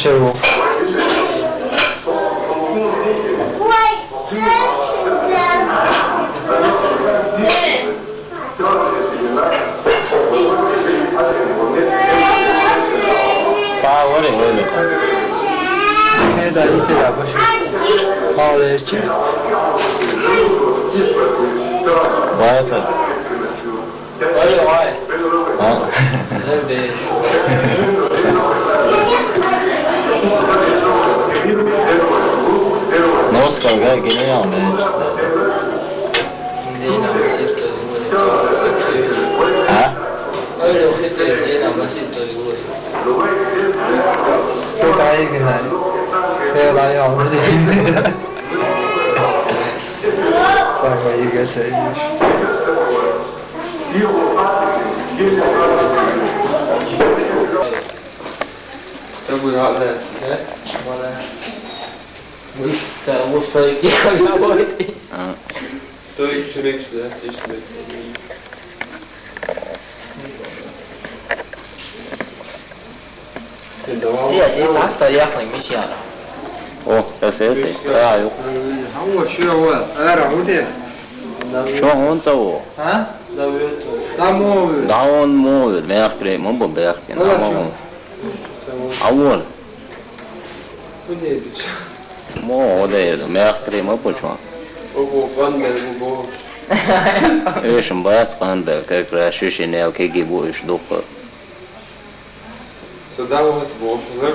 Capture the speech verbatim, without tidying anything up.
Чего? Саа вара, вара. Кеда итера баша. Алечи. Вайса. Ой, ой. А? Норского генерал, наверное. А? Кто-то оригинальный. Я лайон. Самое ЕГЭ ценишь. Тобой радуется, да? Вала. Вы там у стойки, когда будете? А. Стойки, что меньше, да? Тише, да? Ия, ия, цхьа а яхна мича яра. О, ас эрте, цхьа а ю. Хьан ва шура ва, ара хӀу де? Шо хӀун ца во? А? Да вето. Да мо ве. Да он мо ве, мехкре, мо бо бехке, да мо. Ала шо. А вон. ХӀу де бича? Мо хӀу де, мехкре, мо бо чо. Бо бо, бандер, бо бо. Эшем бац бандер, как раз шишинел, кеги бу иш духу. Сюда вот, вот, вот.